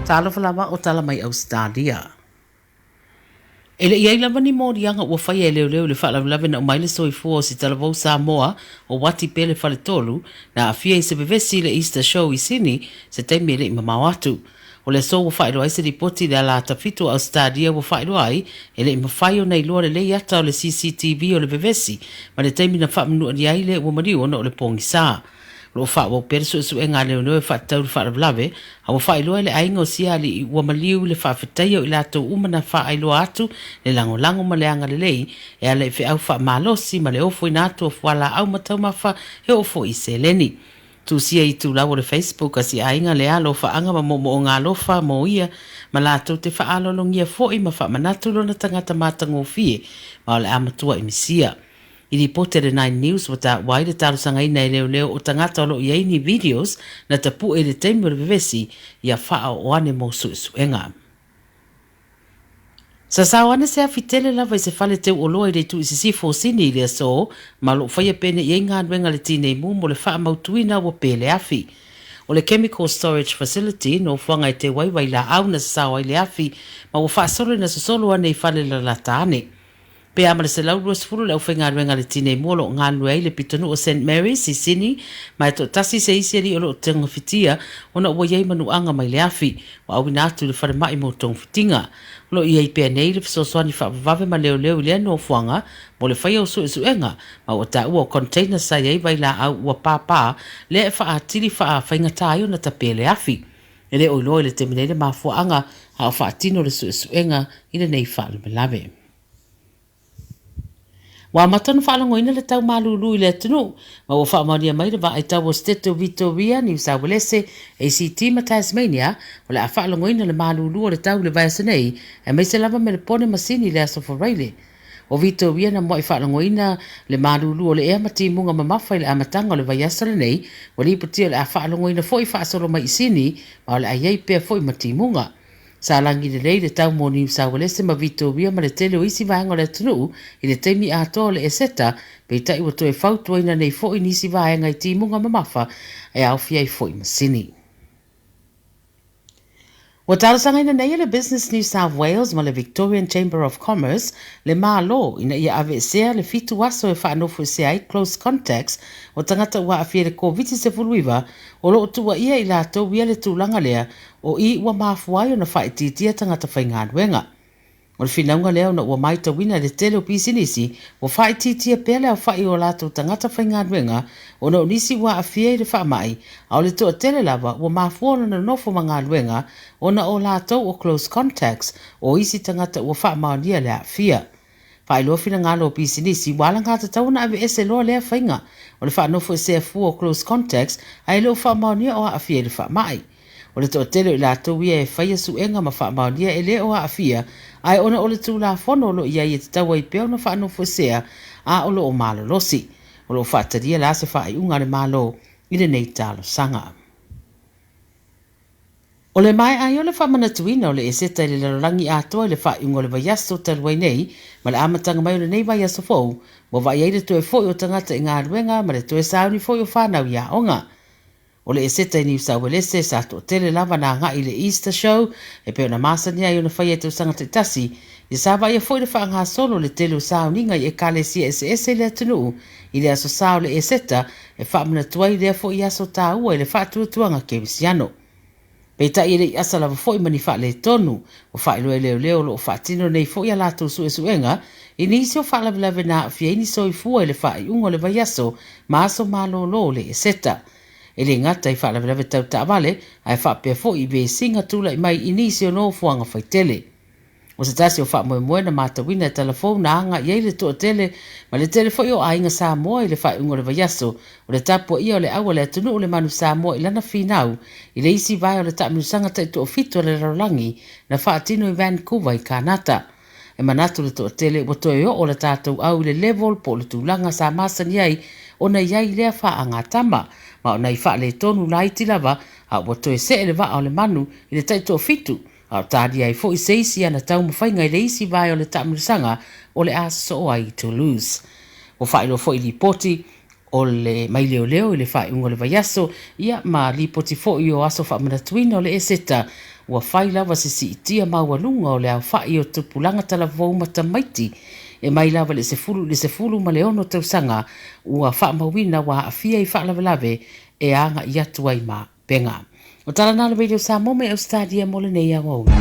Talofa lava o tala mai Ausetalia. E le i ai lava ni moliaga ua faia e leoleo i le faalavelave na uma ai le soifua o si talavou Samoa o Wati Pele Faletolu na aafia i se vevesi i le Easter Show i Sydney se taimi e le i mamao atu. O le aso ua faailoa ai se lipoti i le ala tawhito o Ausetalia ua faailoa ai e le i mafai ona iloa lelei ata o le CCTV o le vevesi ma le taimi na faamanualia ai le ua maliu ona o le pogisa. O lo o faaauau pea le suesuega a leoleo e faatatau i le faalavelave, a ua faailoa e le aiga o sia alii ua maliu i le faafetaia o i latou uma na faailoa atu le lagolago ma le agalelei e ala i feau faamalosi ma le ofoina atu o fualaau ma taumafa e oo foi i seleni. Tusia i itulau o le Facebook a si aiga le alofaaga ma moomooga alofa mo ia ma latou te faaaloalogia foi ma faamanatu lona tagata matagofie ma o le a matua i misia. I lipoti a le Nine News ua taua ai le talosagaina e leoleo o tagata o lo o i ai ni videos na tapue i le taimi o le vevesi ia faaoo ane mo suesuega. Sasao ane se afi tele lava i se fale teu oloa i le itu i sisifo o Sini i le aso ma o lo o faia pene i ai galuega a le tinei mu mo le faamautuina ua pe le afi. O le Chemical Storage Facility, nofoaga e teu ai vailaau na sasao ai le afi ma ua faasolo ina sosolo ane i fale lalata ane. Pe a ma le 120 le aufaigaluega a le Tinei Mu o lo o galulue ai i le pitonuu o Saint Mary's i Sydney, ma e toatasi se isi alii o lo o togafitia ona ua i ai manuaga mai le afi, ua auina atu i le falemai mo togafitiga. O lo o i ai pea nei le fesoasoani faavavave ma leoleo i lea nofoaga mo le faia o suesuega, ma ua taua o containers sa i ai vailaau ua pāpā lea e faaatili faafaigata ai ona tape le afi. E le o iloa i le taimi nei le mafuaaga a o faatino le suesuega i lenei faalavelave. Ua amata ona faalogoina le tau malūlū i le atunuu, ma ua faamaonia mai le vaai tau o Setete o Vitoria, Niu Sauelese, ACT ma Tasmania, o le a faalogoina le malūlū o le tau i le vaiaso nei, aemaise lava Melepone ma Sini i le Aso Faraile. O Vitoria na mua'i faalogoina le malūlū o le ea ma timuga mamafa i le amataga o le vaiaso lenei, ua lipotia o le a faalogoina foi faasolo mai i Sini, ma o le a i ai pea foi ma timuga. Sa lagi lelei le tau mo Niu Sauelese ma Vitoria ma le tele o isi vaega o le atunuu i le taimi atoa o le Eseta, peitai ua toe fautuaina nei foi nisi vaega i timuga mamafa e aofia ai foi ma Sini. Ua talosagaina nei e le Business New South Wales ma le Victorian Chamber of Commerce le Malo ina ia aveesea le fitu aso e faanofoesea ai close contacts o tagata ua aafia i le Koviti-19 o lo o tuuaia i latou ia le tulaga lea O i ua mafua ai ona faaitiitia tagata faigaluega. O le finauga lea ona ua maitauina e le tele o pisinisi ua faaitiitia pea le aofai o a latou tagata faigaluega ona o nisi ua aafia i le faamai, a o le toatele lava ua mafua ona nonofo ma galuega ona o latou o close contacts o isi tagata ua faamaonia le aafia. Faailoa finagalo o pisinisi ua alagatatau ona aveese loa lea faiga o le faanofoesea fua o close contacts ae le o faamaonia o aafia i le faamai. O le toatele o i latou ia e faia suega ma faamaonia e le o aafia, ae ona o le Tulafono o lo o i ai e tatau ai pea ona faanofoesea a o lo o malolosi. O lo o faatalia la se faaiuga a le Malo i lenei talosaga. O le maea ai o le faamanatuina o le Eseta i le lalolagi atoa i le faaiuga o le vaiaso talu ai nei ma le amataga mai o lenei vaiaso fou, ua vaai ai le toe foi o tagata i galuega ma le toe sauni foi o fanau i aoga. O le Eseta i Niu Sauelese sa toatele lava na agai i le Easter Show e pei ona masani ai ona faia i tausaga taitasi, ia sa vaaia foi le faagasolo o le tele o sauniga i ekalesia eseese i le atunuu i le aso sa o le Eseta e faamanatu ai lea foi aso taua i le faatuatuaga kerisiano. Peitai e le i asa lava foi ma ni faaletonu, ua faailoa e leoleo o lo o faatino nei foi a latou suesuega i nisi o faalavelave na aafia ai ni soifua i le faaiuga o le vaiaso ma aso malolo o le Eseta. E le gata i faalavelave tau taavale, ae faapea foi i vesiga tulai mai i nisi o nofoaga faitele. O se tasi o faamoemoe na matauina e Talafou na aga i ai le toatele ma le tele foi o aiga Samoa i le faaiuga o le vaiaso, o le tapuaia o le au a le atunuu le manu Samoa i lana finau i le isi vae o le taamilosaga taitoafitu a le lalolagi na faatino i Vancouver i Kanata. E manatu le toatele ua toe oo le tatou au i le level po o le tulaga sa masani ai ona i ai lea faagatama ma o nai faaletonu laiti lava a ua toe see le vaa o le manu i le taitoafitu A o talia ai foi se isi ana taumafaiga i le isi vae o le taamilosaga o le a sosoo ai i Toulouse. Ua faailoa foi lipoti o le mai leoleo i le faaiuga o le vaiaso, ia ma lipoti foi o aso faamanatuina o le Eseta. Ua fai lava se siitia maualuga o le aofa'i o tupulaga talavou ma tamaiti e mai lava i le 10 i le 16 tausaga ua faamauina ua aafia i faalavelave e aga'i atu ai ma pega. O tala na a le Radio Samoa mai Ausetalia mo lenei aoauli.